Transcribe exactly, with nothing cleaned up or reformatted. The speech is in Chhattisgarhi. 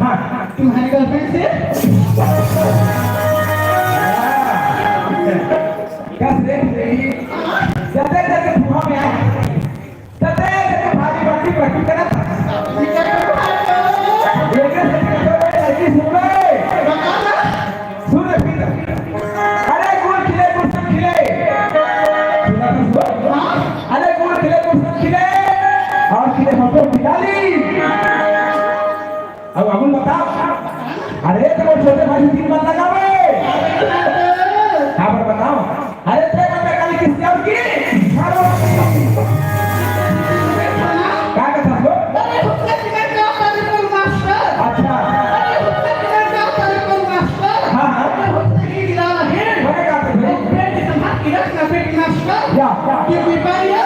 हाँ, तुम्हारी गर्लफ्रेंड से? कस रे, जते जते फुहा में आए, तते जते भारी बंटी बंटी करत। ये कैसे करत हो भाई? लड़की सुन ले। सुन ले फिर। अरे गुड़ खिले, गुड़ सब खिले। सुना तो सुन। अरे गुड़ खिले, गुड़ सब खिले। और खिले हमको खिला ली। अब अमन बताओ। अरे तो वो छोटे भाई से तीन बात लगावे। आप बताओ। अरे ते बंदा काली किससे और की? का कथा हो? अरे हुक्का चिकन का तरीकुल मास्टर। अच्छा। अरे हुक्का चिकन का तरीकुल मास्टर। हाँ, हाँ। अरे हुक्का की गिरा रहे। अरे का कथा हो? पेट की संभाल की रखना पेट मास्टर। या, या। ये कोई पाई है?